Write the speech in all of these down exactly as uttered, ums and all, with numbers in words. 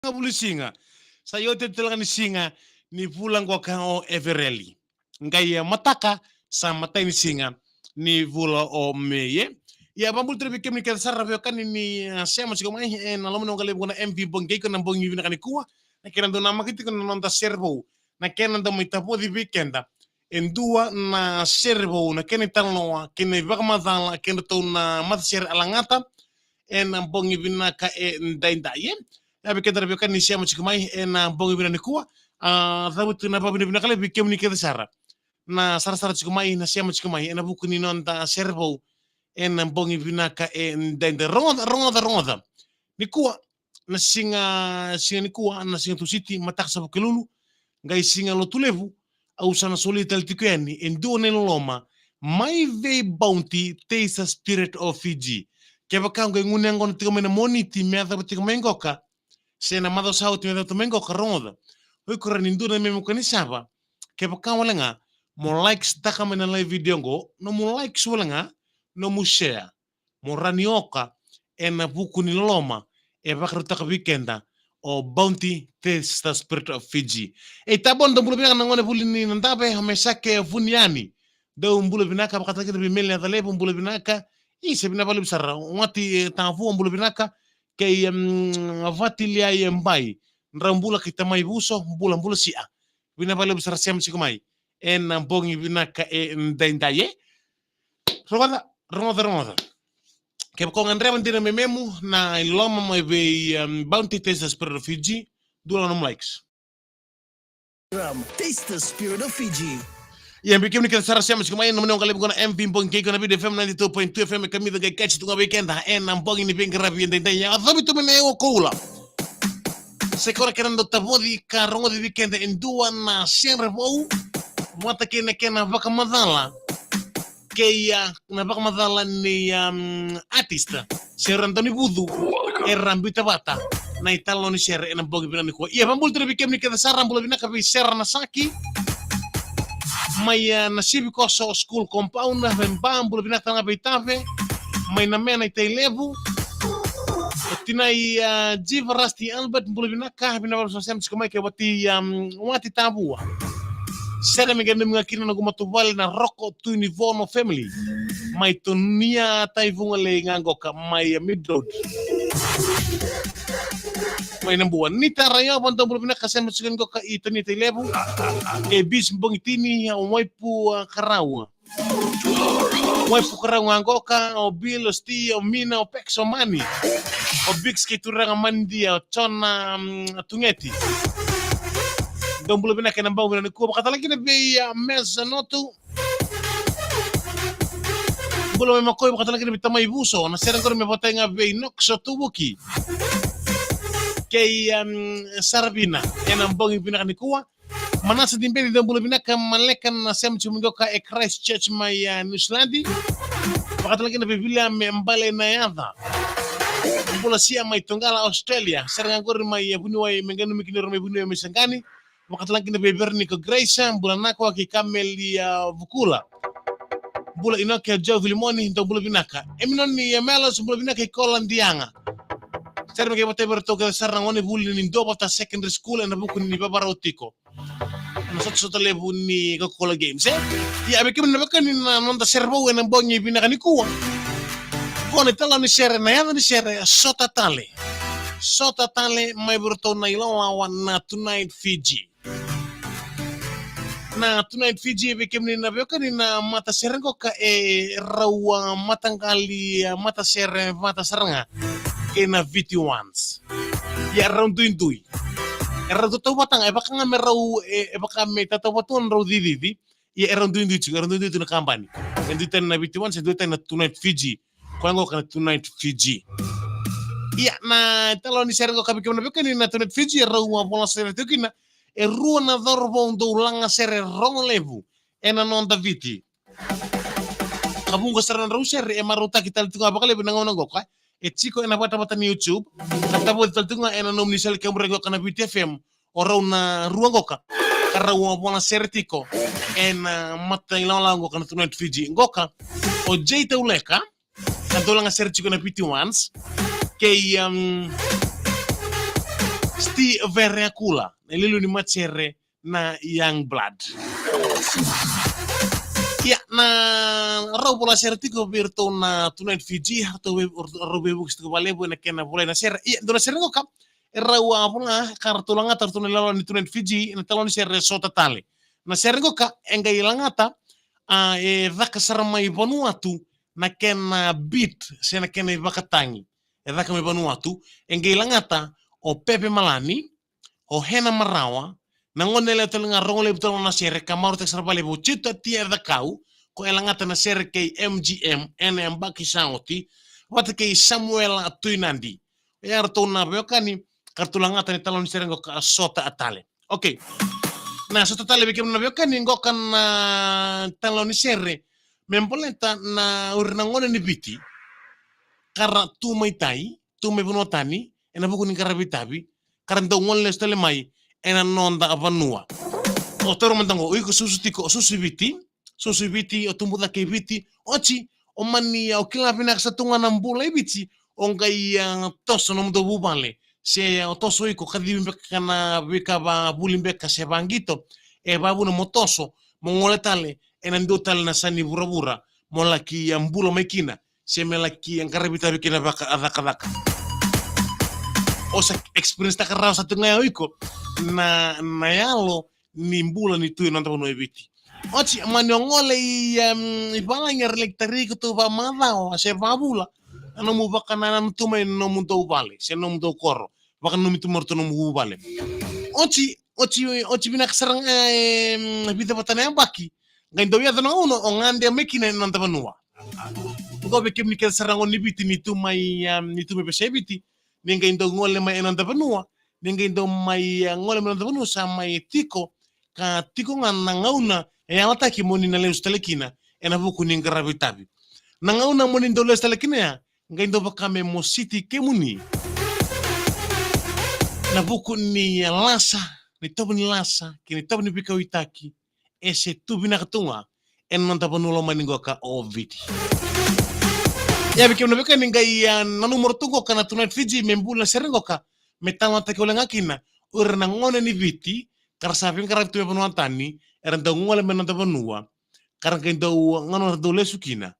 Ga vuli siga. Sa i oti tale ga ni siga ni vula qoka o Evereli. Qai, e, mataka sa matai ni siga ni vula o Me, e. Ia, vakabula tale vei kemuni kece sara veiwekani ni, e, sema tiko mai ena loma ni waqalevu na M V Bogi Keiko ena bogi vinaka nikua. Na kena dau namaki tiko na noda sere vou. Na kena dau mai tavoci vei keda e dua na sere vou, na kena italanoa kei na ivakamacala kei na tou na matasere a lagata ena bogi vinaka edaidai, e. Ia vei keda na veiwekani ni sema tiko mai ena bogi vinaka nikua, a, cavuti na vakavinavinaka levu vei kemuni kece sara na sarasara tiko mai, na sema tiko mai ena vuku ni noda sere vou ena bogi vinaka edaidai. Rogoca, rogoca, rogoca. Nikua, na siga, siga nikua, na siga Tusiti, mataka sa Vukelulu, qai siga Lotulevu, au sa na soli tale tiko yani e dua na iloloma mai vei Bounty, Taste the Spirit of Fiji. Kevaka o qai gunu yaqona tiko mai na Moniti me yacova tiko mai qoka, se na macawa sa oti me yacova tiko mai qoka, rogoca. O iko rawa ni dua na memu ka ni sava, kevaka wale ga mo likes taka mai na live video qo, nomu likes wale ga, nomu share, mo rawa ni oka ena vuku ni loloma e vakarautaka vei keda o Bounty, Taste the Spirit of Fiji. E Tabona, dou bula vinaka na gone vuli ni Nadave, o Mesake Vuniani. Dou bula vinaka, vakatale kina vei Meli Yacalevu, bula vinaka. Isa, vinaka vakalevu sara. Wati, e, Tavua, bula vinaka. Kei, em, Vati Liai e Bai. Drau bula kei Tamai Vuso, bula, bula sia. Vinaka vakalevu sara sema tiko mai ena bogi vinaka edaidai, e. Rogoca, rogoca, rogoca. Kevaka o gadreva dina me memu na iloloma mai vei, em, Bounty, Taste the Spirit of Fiji, dua na nomu likes. Rum, Taste the Spirit of Fiji. Ia, vei kemuni kece sara sema tiko mai ena nomuni waqalevu qo na M V Bogi Keiko ena Viti F M ninety-two point two F M, e kamica qai kaci tu ga vei keda ena bogi ni veiqaravi edaidai. Ia, yacovi tu mai na Ewa Koula. Sa i koya na kena dau tavoci ka rogoci vei keda e dua na sere vou vata kei na kena vakamacala kei, a, na vakamacala ni, am, artist se ra dau ni vucu era biuta vata na italanoa ni sere ena bogi vinaka nikua. Ia, vakabula tale vei kemuni kece sara, bula vinaka vei Sera Nasaki mai, a, na Sivikoso School Compound, vei Ba, bula vinaka tale ga vei Tave mai na Mena i Tailevu. O tinai, a, Jiva Rusty Albert, bula vinaka, vinaka vakalevu sara sema tiko mai kei Wati, am, Wati Tavua. Sere me qai nanumi ga kina noqu matavuvale na Roko Tuinivono family mai Tonia, Taivugalei ga qoka mai, a, Mid Road. Mai Nabua. Nita Raiova, dou bula vinaka, sema tiko qoka i Tonia, Tailevu. Kei Bis Bogitini, a, Waipu, a, Karau. Waipu Karau ga qoka, o Bill, o Sti, o Mina, o Pex, o Mani, o Bix kei turaga Mani Dia, o John, am, Tugeti. Dou bula vinaka ena bogi vinaka nikua, vakatale kina vei, a, Mes Notu. Bula mai Makoi, vakatale kina vei Tamai Vuso, na sere qori me vata ga vei Nox o Tuvuki kei, am, Saravina ena bogi vinaka nikua. Manasa Dibeci, dou bula vinaka, maleka na sema tiko mai qoka e Christchurch mai, a, New Zealand. Vakatale kina vei Viliame Bale na yaca. Bula sia mai Tugela, Australia. Sere ga qori mai, a, vuniwai, me qai nanumi kina mai vuniwai mai Saqani. Vakatale kina vei Veronica Grace, bula Nakua kei Kamelia Vukula. Bula Inoke, Joe Vilimoni, dou bula vinaka. Eminoni, a, Melos, bula vinaka, i Kola Diaga. Sere me qai vata vei iratou kece sara na gone vuli ni Duavata Secondary School ena vuku ni vavarau tiko na sotasota levu ni Coca-Cola Games, e? Ia, vei kemuni na veiwekani, na noda sere vou ena bogi vinaka nikua. Qo na italanoa ni sere, na yaca ni sere, Sota Tale. Sota Tale, mai vei iratou na ilawalawa na Tonight Fiji. Na Tonight Fiji, vei kemuni na veiwekani, na matasere qoka e rau, a, mataqali, a, matasere vata sara ga kei na Viti Ones. Ia, rau duidui. E rau tautauvata ga, e vaka ga me rau, e, e vaka me tautauvata ga na rau cicivi. Ia, e rau duidui tiko, e rau duidui tiko na kabani. E dui tani na Viti Ones, e dui tani na Tonight Fiji. Koya qoka na Tonight Fiji. Ia, na italanoa ni sere qoka, vei kemuni na veiwekani, na Tonight Fiji, e rau a vola sere tiko kina e rua na cauravou dau laga sere rogo levu ena noda Viti. Ka vuqa sara na nodrau sere e marautaki tale tiko ga vakalevu ena gauna qoka. E tiko ena vatavata ni YouTube, ka tavoci tale tiko ga ena nomuni sele kemudraki qoka na Viti F M, o rau na rua qoka ka rau a vola sere tiko ena mata ilawalawa qoka na Tonight Fiji. Qoka o Jay Tauleka, ka dau laga sere tiko na Viti Ones, kei, um, Sti Vereakula, na iliuliu ni matasere na Young Blood. Ia, na rau vola sere tiko vei iratou na Tonight Fiji, ratou vei-, rau veivuke tiko vakalevu ena kena volai na sere. Ia, dua na sere qoka, e rau a vola, ka ratou lagata ratou na ilala ni Tonight Fiji, na italanoa ni sere Sota Tale. Na sere qoka, e qai lagata, a, e caka sara mai Vanuatu, na kena beat, se na kena ivakatagi. E caka mai Vanuatu, e qai lagata, o Pepe Malani, o Hena Marawa, na gone yalewa tale ga rogo levu tale na sere, ka marautaki sara vakalevu o Tito Tia Cakau, ko e lagata na sere kei M G M, ena yabaki sa oti, vata kei Samuela Tuinadi. E a ratou na veiwekani, ka ratou lagata na italanoa ni sere qoka Sota Tale. Okay. Na Sota Tale vei kemuni na veiwekani, qoka na italanoa ni sere, me baleta na ira na gone ni Viti, ka ra tu mai tai, tu mai vanua tani, ena vuku ni qaravi tavi, ka ra dau gole lesu tale mai, ena noda vanua. O taura mada qo, o iko susu tiko, o susu i Viti, susu i Viti, o tubu cake i Viti, oti, o mani, o kila vinaka sa tu ga na bula i Viti, o qai, a, toso nomudou vuvale, se o toso iko kacivi beka na veika vavuli beka se vaqito, e vavuna mo toso, mo gole tale, ena dua tale na yasa ni vuravura, mo laki, a, bula mai kina, se me laki, a, qaravi tavi kina vaka, a, cakacaka. O sa experience taka rawa sa tu ga o iko, na, na yalo, ni bula ni tu e noda vanua e Viti. Oti, mani o gole i, em, i valagi era laki tarai iko tu vamacawa, se vavula, na nomu vakanananu tu mai na nomudou vale, se nomudou koro, vakananumi tu mai ratou nomu vuvale. Oti, oti, oti vinaka sara ga, em, vica vata na yabaki, qai dau yaco na gauna, o gade mai kina e noda vanua. Qo vei kemuni kece sara gone ni Viti ni tu mai, em, ni tu mai veiyasai Viti, ni qai dau gole mai e noda vanua, ni qai dau mai, e, gole mai e noda vanua sa mai tiko, ka tiko ga na gauna e yalataki mo ni na lesu tale kina, ena vuku ni qaravi tavi. Na gauna mo ni dau lesu tale kina ya, qai dau vaka me mositi kemuni. Na vuku ni, e, lasa, ni tovo ni lasa, kei ni tovo ni veikauaitaki, e se tu vinaka tu ga ena noda vanua lomani qoka o Viti. Ia vei kemuni na veiwekani qai, a, nanuma ratou qoka na Tonight Fiji me bula na sere qoka, me talanoataki wale ga kina o ira na gone ni Viti, ka ra sa veiqaravi tu mai vanua tani, era dau gole mai noda vanua, ka ra qai dau, gauna ra dau lesu kina,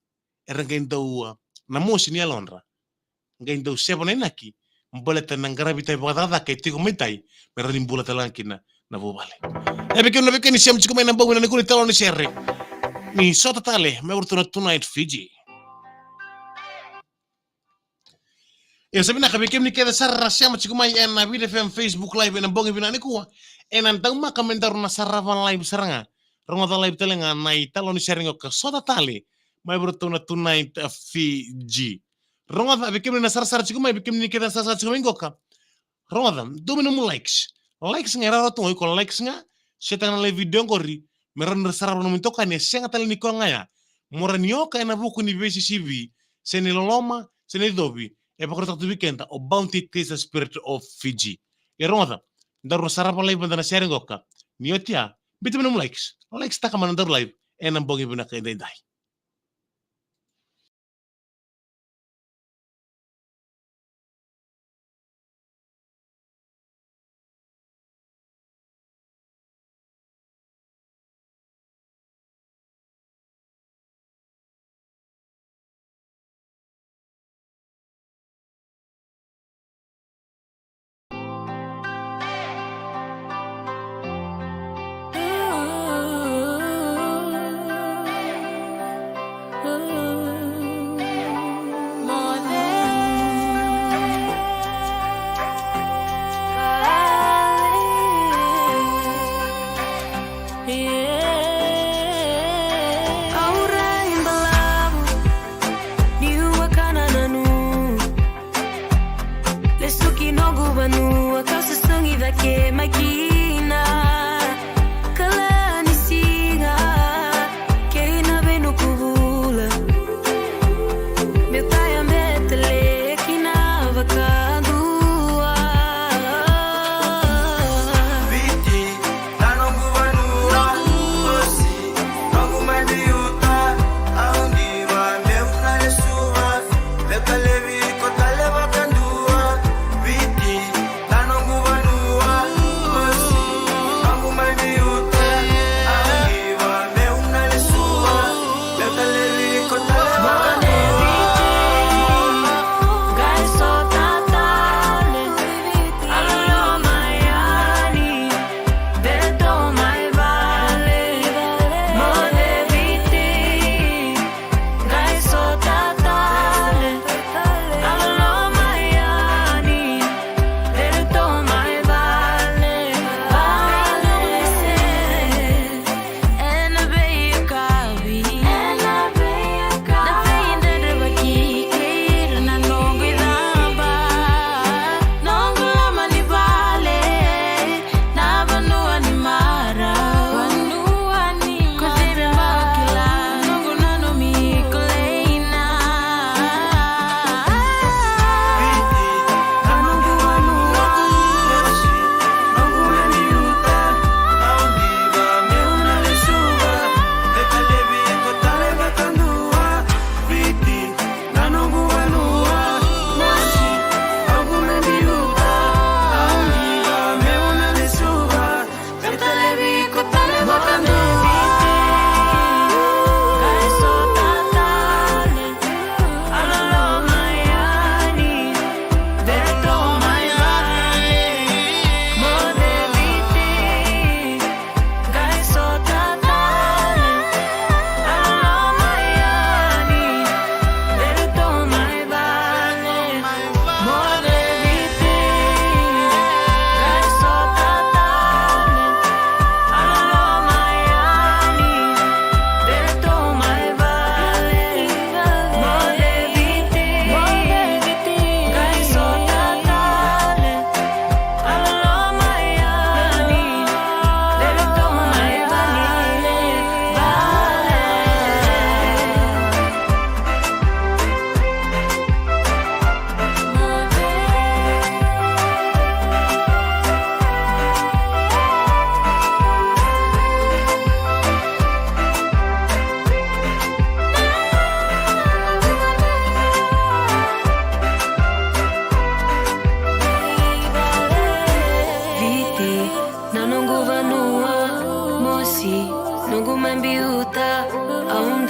era qai dau, a, na mosi ni yalodra. Qai dau seva na inaki, baleta na qaravi tavi vakacakacaka e tiko mai tai, me rawa ni bula tale ga kina na vuvale. E vei kemuni na veiwekani sema tiko mai ena bogi vinaka nikua ni italanoa ni sere ni Sota Tale, mai vei ratou na Tonight Fiji. Ia sa vinaka vei kemuni kece sara sema tiko mai ena Viti F M Facebook Live ena bogi vinaka nikua, ena daumaka me daru na sarava live sara ga. Rogoca live tale ga na italanoa ni sere qoka Sota Tale, mai vei ratou na Tonight, a, Fiji. Rogoca, vei kemuni na sarasara tiko mai, vei kemuni kece na sarasara tiko mai qoka. Rogoca, dua mai nomu likes. Likes ga e rawarawa tu ga, o iko likes ga, share taka na live video qori, me rawa ni ra sarava na nomuni itokani, e sega tale ni koya ga ya. Mo rawa ni oka ena vuku ni veisisivi, se ni loloma, se ni covi, e vakarautaka tu vei keda o Bounty Taste the Spirit of Fiji. Ia rogoca, daru na sarava live mada na sere qoka. Ni oti ya, biuta mai nomu likes. Likes taka mai na daru live ena bogi vinaka edaidai.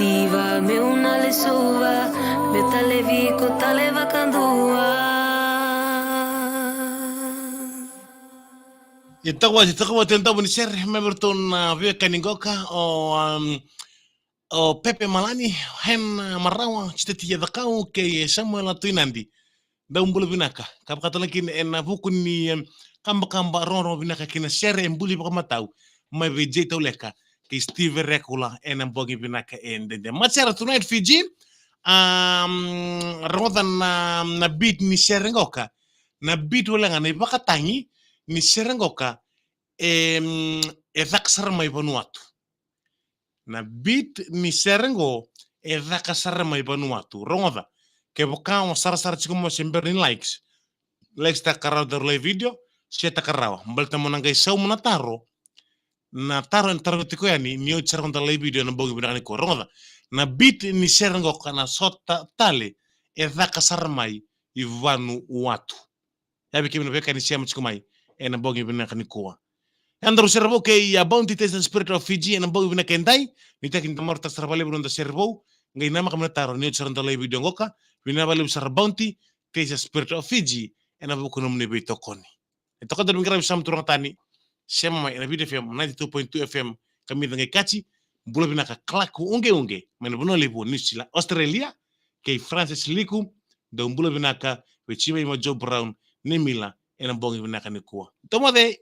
Iva meu na lesuva, meu talevi ko tale vakadua. E tawa, e tawa te davu ni sere me vei ratou na veiwekani qoka o, um, o Pepe Malani, Hen, uh, Marawa, Titati Yacakau kei Samuela Tuinadi. Dau bula vinaka. Ka vakatala kina ena vuku ni, em, kabakaba rogorogo vinaka kina sere e buli vakamatau mai vei Jay Tauleka kei Steve Rekula ena bogi vinaka e dede. Matasere Tonight Fiji, um, rogoca na, na beat ni sere qoka. Na beat wale ga na ivakatagi ni sere qoka, em, e caka sara mai Vanuatu. Na beat ni sere qo e caka sara mai Vanuatu. Rogoca, kevaka o sarasara tiko mo se bera ni likes, likes taka rawa daru live video, se taka rawa. Baleta mo na qai sauma na taro, na taro ena taro tiko yani ni oti sara qo da live video ena bogi vinaka nikua. Rogoca, na beat ni sere qo ka na sota tale e caka sara mai i Vanuatu. Yavi kemuni na veiwekani sema tiko mai ena bogi vinaka nikua. Eda rau sere vou kei a Bounty Taste the Spirit of Fiji ena bogi vinaka edai. Ni taki ni da marautaka sara vakalevu na noda sere vou. Qai namaka mai na taro ni oti sara na noda live video qoka. Vinaka vakalevu sara Bounty Taste the Spirit of Fiji ena vuku ni nomuni veitokoni. E toka daru mai qaravi Sam Turaga Tani, sema mai ena Viti FM ninety-two point two FM, kamica qai kati. Bula vinaka Clark Uqeuqe mai na Vanua Levu, New Zealand, Australia, kei Francis Liku, dau bula vinaka vei Jimmy ma Joe Brown, Nemila, ena bogi vinaka nikua. Tomoce.